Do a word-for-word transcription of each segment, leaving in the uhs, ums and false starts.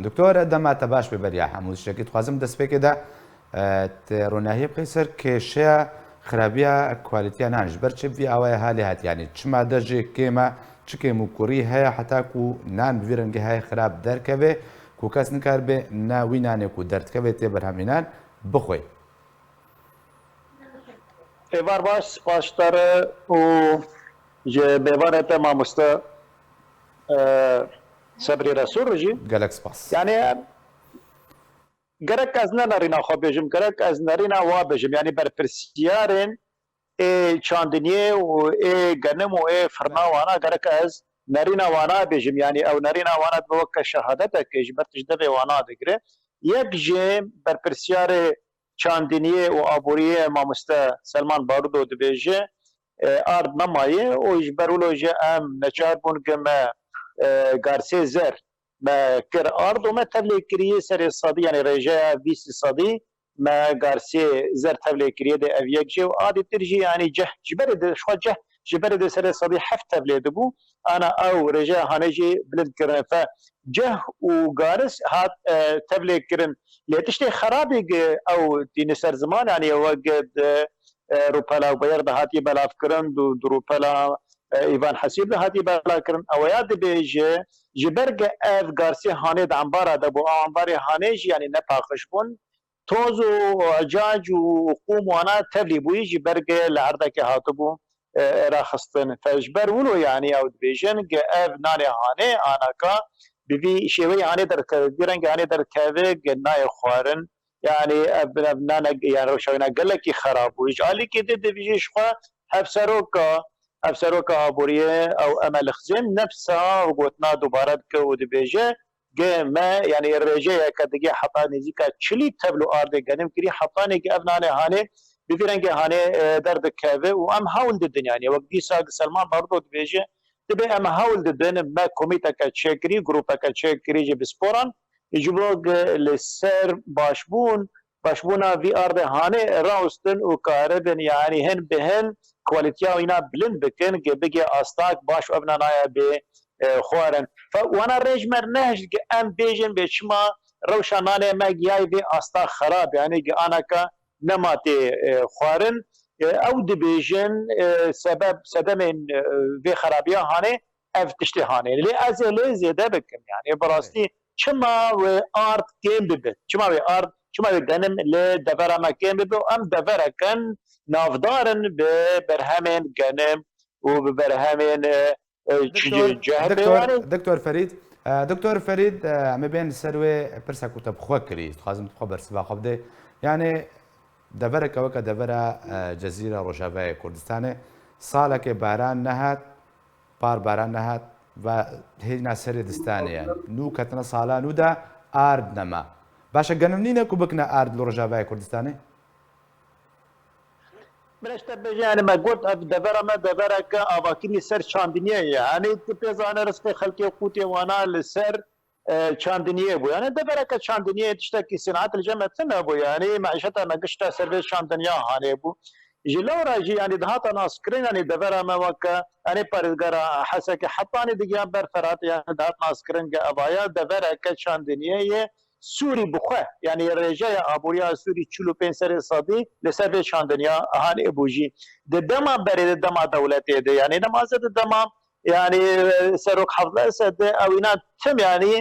Doktor, dema te baş be beriya hemû tiştekî. Dixwazim destpêkê de, e, te ronahiyê bixî ser kêşeya xirabiya kwalîtiya nan. Ji ber çi vî awaya halê hat? Yanî çima de jê kêm e, çi kêm û kurî heye heta ku nan bi vî rengî heye xirab derkeve, ku kes nikaribe ne wî nanê ku derdikeve tê berhemînan bixwe? Êvar baş, spas ji te re û ji mêvanê te mamoste, e, Sebrî Resûl re jî. Gelek spas. Yani, gerek ez ne nerîna xwe bêjim, gerek ez nerîna wa bêjim. Yani, berpirsiyarên ê çandiniyê û ê genim û ê firna wana gerek ez nerîna wana bêjim. Yani, ew nerîna wana dibe weke şehadetekê ji ber tişt devê wana digire. Yek ji berpirsiyarê çandiniyê û aboriyê mamoste Selman Barudo dibêje, e, ard nemaye û ji ber wilo jî em neçar bûn ke me, e, garsê zer me kir ard û me tevlê kiriye serê sedî, yani rêjeya bîst sedî me garsê zer tevlê kiriye de ev yek jê û adî tir jî, yani ceh, ji berê de, ji xwe ceh, ji berê de serê sedî heft tevlê dibû. Ana ew rêjeya hanê jî bilind kirine. Fe ceh û garis hat, e, tevlê kirin. Lê tiştê xerabî gi ew tîne ser ziman, yani ew gi di, e, rûpela Ubeyer de hatiye belavkirin, du, du rûpela, e, Îvan Hesîb de hatiye belavkirin. Ew ya dibêje, ji ber gi ev garsê hanê di embara de bû, ew embarê hanê jî, yani ne paqij bûn. Toz û ecac û qûm wana tevlî bûyî ji ber gi li erdekê hatibû, e, raxistin. Fe ji ber wilo, yani ew dibêjin gi ev nanê hanê anaka bi vî şêweyî hanê derkeve, bi vî rengê hanê derkeve gi nayê xwarin. Yani ev, ev nane, yani rewşa wîna gelekî xerab bû. Ji alîkê dî dibêje ji xwe hevseroka, hevseroka aboriyê ew Emel Xizên nefsa gotina dubare dike û dibêje, Ge me, yani rêjeyeke digê heta nêzîka çilî tevl û ardê genim kirî, hetanê ki ev nanê hanê bi vî rengê hanê, e, derdikeve û em hewl didin, yani wek dîsa ki Selman Barudo dibêje, dibe em hewl didin, me komîteke çêkirî, grûpeke çêkirî ji pisporan, ji bo ki li ser başbûn, başbûna vî ardê hanê rawestin û karibin, yani hin bi hin kwalîtiya wîna bilind bikin, ki bigê astak baş û ev nanaya bê, e, xwarin. Fe wana rêj me nehişt ki em bêjin bê çima rewşa nanê me giyayê vê asta xerab, yani ki anaka nema tê, e, xwarin. E, ew dibêjin, e, sebeb, sedemên, e, vê xerabiya hanê ev tiştê hanê. Lê ez ê lê zêde bikim, yani bi rastî çima wê ard kêm bibe? Çima wê ard, çima wê genim li devera me kêm bibe û em devereke navdar in bi berhemên genim û bi berhemên, e, e, çi Doktor, ce-, cehbê Doktor, yani? Doktor Ferîd, e, Doktor Ferîd, e, em ê bên li ser wê pirsa ku te bi xwe kirî, dixwazim tu xwe bersiva xwe bidê. Yani, devereke weke devera, e, Cezîre Rojavayê Kurdistanê, salekê baran nehat, par baran nehat ve hêna serê distanê ye. Nû ketine sala nû de ard nema. Baş e, genim nîne ku bikine ard li Rojavayê Kurdistanê? Min ji te bêje, yani me got, ev devera me devereke avakirî ser çandiniyê ye. Yani tu pê zane rizqê xelkê qûtê wana li ser, e, çandiniyê bû. Yani devereke çandiniyê tiştekî sînat li cem me tune bû. Yani meîşeta me gişta ser vê çandiniya hanê bû. Ji lewra jî, yani dihata naskirin, yani devera me weke, yani parêzgara Hesekê hetanî digiya ber Ferat, yani dihat naskirin ke evaya devereke çandiniyê ye. Sûrî bi xwe, yani rêjeya aboriya Sûrî çil û pênc serê sedî li ser vê çandiniya hanê bû jî. Di dema berê de, dema dewletê de, yani dema zêde dema, yani, e, Serok Hafız Esed de, ew îna tim, yani,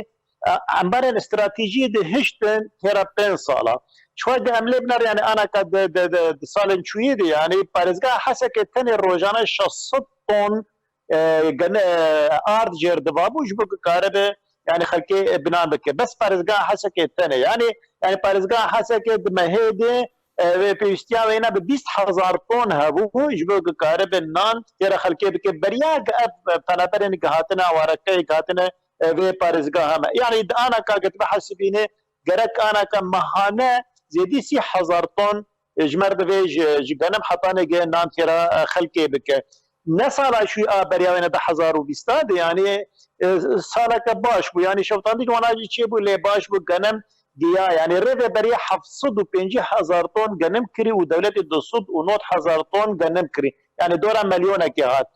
e, embarên stratejî de hiştin têra pênc sala. Çuwa de em lê binar, yani anaka de, de, de, di salên çûyî de, yani parêzgeha Hesekê tenê rojane şeş sed ton e, gene, e, ard jêr diva bû, ji bo ku karibe, yani xelkê, e, binan bike. Bes parêzgeha Hesekê tenê. Yani, yani parêzgeha Hesekê di mehê de, e, wê pêwîstiya wêne bi bîst hezar ton hebû, ji bo ku karibe nan têra xelkê bike. Beriya ge ev, e, penaberên ge hatine, awarekeyê ge hatine, e, vê parêzgeha me. Yani di anaka ge tu bihesibînê, gerek anaka mehane zêdî sî hezar ton e, ji mer divê ji, ji genim hetanê ge nan têra, e, xelkê bike. Ne sala şûy a beriya wêne du hezar û bîst de, yani, e, saleke baş bû. Yani şewtandî ji wana jî çêbû, lê baş bû genim giya. Yani rêveberiya heft sed û pêncî hezar ton genim kirî û dewletê du sed û nod hezar ton genim kirî. Yani dora milyonekê hat.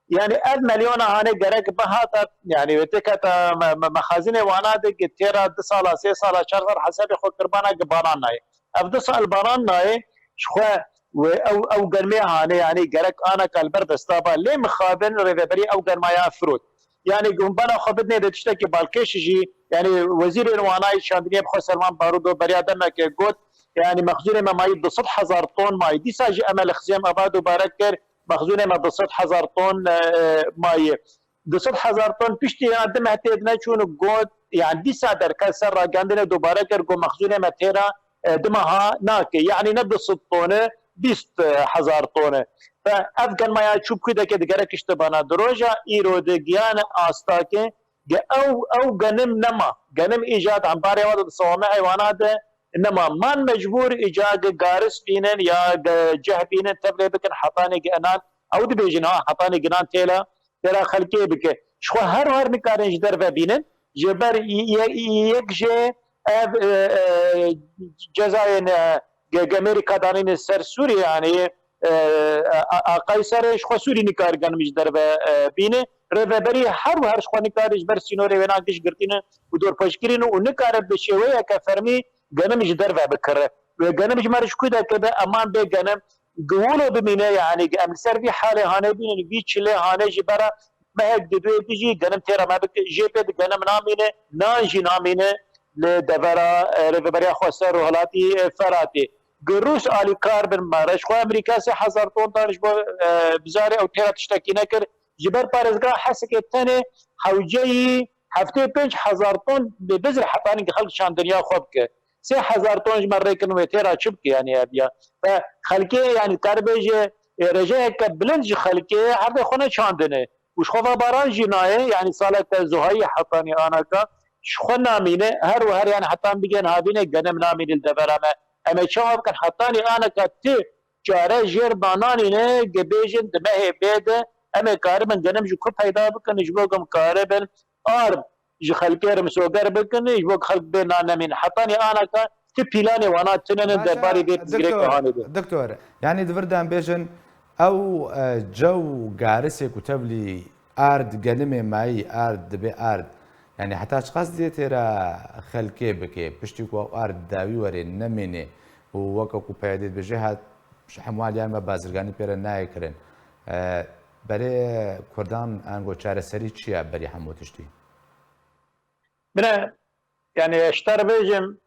Yani ev milyona hanê gerek bihata, yani wê têketa me-, me-, mexazînê wana de ki têra du sala, sê sala, çar sal hesabê xwe kirbana ki baran nayê. Ev du sal baran nayê, ji xwe wê ew, ew germê hanê, yani gerek ana kal ber destaba lê mixabin rêveberiya ew germaya firot. Yani hûn bana xwe bidinê de tiştekî balkêş jî, yani wezîrên wanayî çandiniyê bi xwe Selman Barudo beriya demeke got, yani mexzûnê me mayî du sed hezar ton mayî. Dîsa jî em e li xizêm eva dubare kir, mexzûnê me du sed hezar ton, e, e, mayî. Du sed hezar ton piştî ya du meh tê neçûn û got, yani dîsa derket ser ragihandinê dubare kir, got mexzûnê me têra, e, du meha nake. Yani ne du sed tone, bîst hezar tone. Ve ev genmaya çû bi ku deke digere kiştibana. Di roja îro de giyane astake, ge ew, ew genim nema. Genim îca di embarê wa de, di sewame heywana de nema. Man mecbûr îca ge garis bînin ya ge ceh bînin, tevlê bikin hetanê ge enan. Ew dibêjin ha, hetanê ginan têla, têra xelkê bike. Ji xwe her her nikarin ji derve bînin. Ji ber ye-, ye-, yek jê ev, e, e, cezayên, e, ge-, ge Amerîka danîne ser Sûriyê, yani, e, a, a, a Qeyserê ji xwe Sûrî nikar genim ji derve, e, bîne. Rêveberî her û her ji xwe nikare ji ber sînorê wêna giş girtîne û dorpêçkirîne û nikare bi şêweyeke fermî genim ji derve bikire. Wê genim ji me re ji ku de keve eman bê genim, giwilo bimîne, yani em li ser vî halê hanê bînin, vî çilê hanê ji bera mehek di duê dijî genim têra me bike, jê pê di genim namîne, nan jî namîne li devera, e, rêveberiya xweser û hilatî, e, Feratê. Gi Rûs alîkar bin me re, ji xwe Amerîka sê hezar ton dan ji bo, e, bizarê ew têra tiştekî nekir. Ji ber parêzgeha Hesekê tenê hewceyî heftê pênc hezar ton bi bizr hetanî xelk çandiniya xwe bike. Sê hezar ton ji me rê kirin wê têra çi bike, yani ev ya. Ve xelkê, yani karibêje, e, rejeyeke bilind ji xelkê herdê xwe ne çandine. Û ji xwe ve baran jî nayê, yani saleke zuhayî hetanî anaka ji xwe namîne, her û her yani hetan bigên havînê genim namîne li devera me. Em ê çawa bikin hetanî anaka ti çare jêr dananîne, ge bêjin di mehê bê de em ê karibin genim ji ku peyda bikin, ji bo ku em karibin ard ji xelkê re misoger bikin, ji bo ku xelk bê nan nemîn. Hetanî anaka ti pîlanê wana tune ne derbarê vê pirsgirêkê hanê de. Doktor, yani di vir de em bêjin, ew, e, cew garisê ku tevlî ard, genimê mayî ard, dibê ard. Yani heta çiqas dê têra xelkê bike, piştî ku ew ard dawî were nemîne û weke ku peyadê dibêje hat ji hemû aliyan ve bazirganî pê re nayê kirin. E, berê Kurdan ango çareserî çi ye berî hemû tiştî? Bine, yani ji te re bêjim,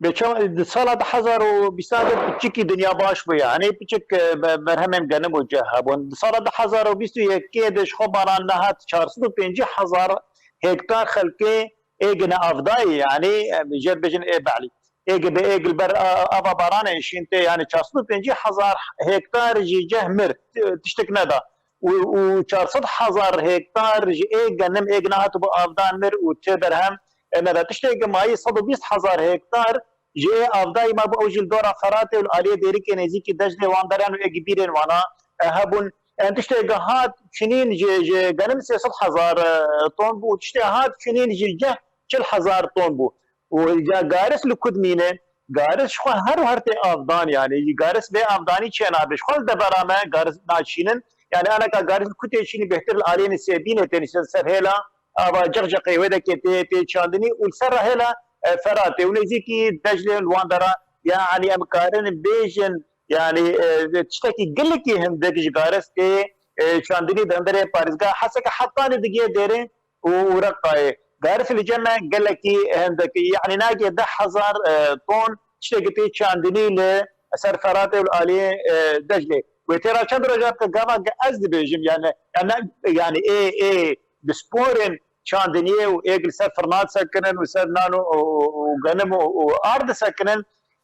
bê çawa di sala du hezar û bîst de piçikî dinya baş bûye. Hani piçik, e, be-, berhemên genim û ceh hebûn. Di sala du hezar û bîst û yekê de ji xwe baran nehat çar sed û pêncî hezar hektar xelkê êgine avdayî, yani, e, jê dibêjin ê belî. Êg bi êg li ber a-, ava baranê şîn tê, yani çar sed û pêncî hezar hektar jî ceh mir, ti-, tiştek neda. Û, û çar sed hezar hektar ji ê genim êg nehatibû avdan mir û ti berhem, e, neda. Tiştê ge mayî sed û bîst hezar hektar ji ê avdayî mabû, ew jî li dora Feratê û li aliyê Dêrikê nêzîkî Declê wan deran û ê gibîrên wana, e, hebûn. Em tiştê ge hat çinîn ji, ji genim sê sed hezar, e, ton bû û tiştê hat çinîn ji ceh çil hezar ton bû. Û ya garis li ku dimîne? Garis ji xwe her û her tê avdan, yani garis bê avdanî çênabe. Ji xwe li devera me garis naçînin. Yani aneka garis li ku tê çînî bêhtir li aliyê Nisêbînê tê nîştin ser hêla ava ceqceqê wê dekê tê, tê çandinî û li ser re hêla, e, Feratê û nêzîkî Declê li wan dera. Yani em karin bêjin, yani, e, tiştekî gelekî hindik ji garis tê, e, çandinî di hundirê parêzgeha Hesekê hetanî digihê Dêrê û, û Reqayê. Garis li cem me gelekî hindik, yani nagê deh hezar, e, ton tiştekî tê çandinî li ser Feratê û li aliyê, e, Declê. Wê têra çend roja dike gava ge ez dibêjim, yani, yani, yani ê, ê, bi sporên çandiniyê û êg li ser firna disekinin û ser nan û, û, û genim û, û ard disekinin,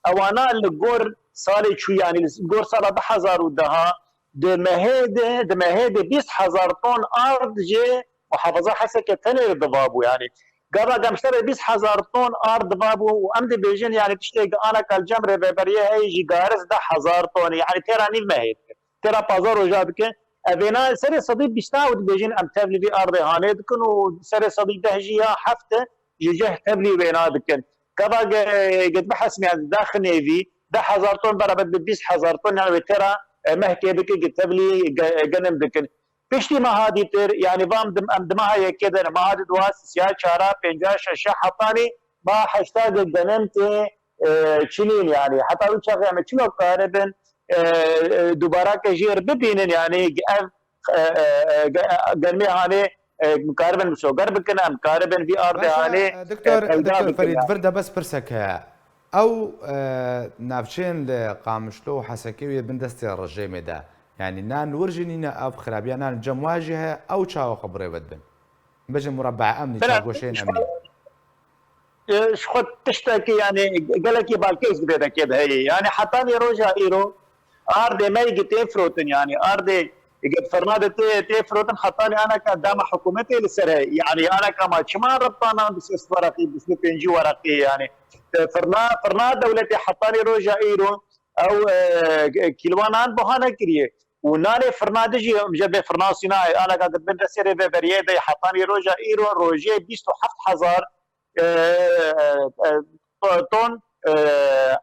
ewana li gor salê çû, yani li gor sala du hezar û deha, di mehê de, di mehê de bîst hezar ton ard ji muhafaza Hesekê tenê re diva bû, yani. Gava gemşterê bîst hezar ton ard diva bû û em dibêjin, yani tiştê ge aneka li cem rêveberiyê heye jî garis deh hezar ton, yani têra nîv mehê dike. Têra pazdeh roja dike. Evêna serê sedî bîsta û dibêjin em tevlî vî ardê hanê dikin û serê sedî deh jî ya heft ji ceh tevlî wêna dikin. Gava ge, ge dibihesimiyan daxinê vî, deh hezar ton beraber bi bîst hezar ton, yani wê têra, e, mehkê bike ge tevlî ge-, genim dikin. Piştî meha dîtir, yanî va em di, em di meha yekê de ne, meha di dua, sisiya, çara, pênca, şeşa, hetanî meha heşta ge genim tê, e, çinîn, yanî heta wî çaxê em çilo karibin, e, e, dubara ke jêr bibînin, yanî ev, e, e, e, ge-, germê hanê, e, karibin misoger bikin, em karibin vî ardê Baş e, hanê, e, e, doktor, peyda doktor bikin. Ferîd, vir de bes pirsek heye. Ew, e, navçeyên li Qamişlo û Hesekê û yê bin destê rejêmê de, yanî nan wir jî nîne ev xirabiya, nan cem wa jî heye, ew çawa xwe bi rê ve dibin? Bêjin murabbe'a emnî, Bela, çargoşeyên ji emnî. xwe, e, ji xwe tiştekî, yanî gelekî balkêş di vê dekê de heye. Yanî hetanî roja îro ardê me yê tê firotin, yanî ardê ge firna de tê, tê firotin, hetanî anaka dema hikûmetê li ser heye. Yanî anaka ma çima reptanan bi sês wereqî, bi sî û pêncî wereqî, yanî, e, firna, firna dewletê hetanî roja îro ew, e, kîlwanan buha nekiriye. Û nanê firna de jî, em jê bê firna Sînayê, anaka di bin destê rêveberiyê de hetanî roja îro rojê bîst û heft hezar, e, e, e, ton, e,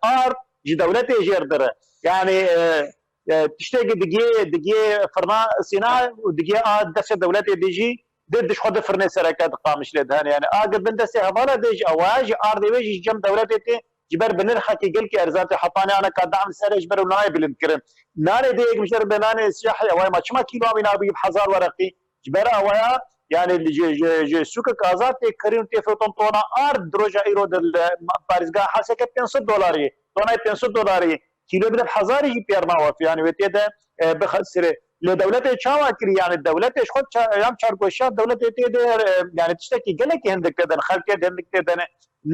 ard ji dewletê jêr dire. Yanî, e, e, tiştekî digê, digê firna Sîna û digê a destê dewletê de jî di, di ji xwe di firnê sereke di Qamişlê de hene. Yanî a gi bin destê hevala de jî, ewaya jî ardê wê jî cem dewletê tê, ji ber bi nirxekî gelkî erzan tê, hetanî aneka dam li ser e, ji ber ew nayê bilind kirin. Nanê dê yek mijere bê nanê siyahê, eway ma çima kîlo wî nabî bi hezar wereqî? Ji ber awaya, yanî ji, ji, ji sûkek azad tê kirîn û tê firotin tona ard di roja îro de li parêzgeha Heseke pênc sed dolarî, tonayê pênc sed dolarî, kîlo bide bi hezarî jî pêr nawe, yanî wê tê de, e, bixesirê. Lê dewletê çawa kirî? Yanî dewletê ji xwe ça-, yan çargoşiya dewletê tê de, e, yanî tiştekî gelekî hindik tê de, xelkê de hindik tê de ne.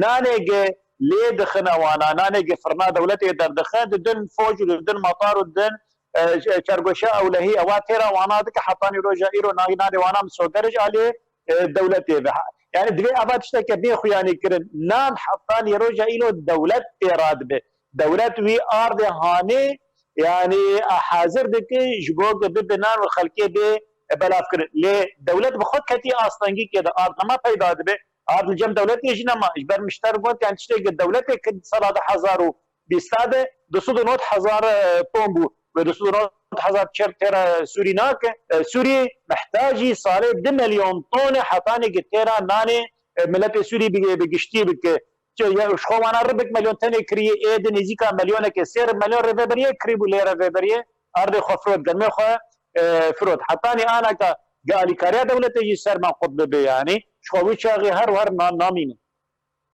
Nanê ge lê dixine wana, nanê ge firna dewletê derdixin, di din foj û di din matar û di din, e, ç-, çargoşiya ewlehî ewa têra wana dike, hetanî roja îro nayê nanê wana misoger ji alê, e, dewletê ve. Yanî divê eva tişteke bê xuyanî kirin. Nan hetanî roja îro dewlet tê radibe. Dewlet wî ardê hanê, yanî, e, hazir dike ji bo ku bibe nan û xelkê bê, e, belavkirin. Lê dewlet bi xwe ketî astengîkê de ard nema peyda dibe. Ard li cem dewletê jî nema. Ji ber min ji te re got, yanî tiştê ku dewletê kir di sala du hezar û bîst de du sed û nod hezar, e, ton bû. Wê du sed û nod hezar çer têra Sûrî nake. E, Sûrî mihtacî salê du milyon tonê hetanê ku têra nanê, e, miletê Sûrî bi, bi giştî bike. Çi, ya, ji xwe wana ribik milyon tenê kirî, ê di nêzîka milyonekê sê rib milyon rêveberiyê kirî bû, lê rêveberiyê ardê xwe firot, germê xwe, e, firot. Hetanî anaka ge alîkariya dewletê jî ser me qut bibe, yanî ji xwe wî çaxê her û her na-, namîne.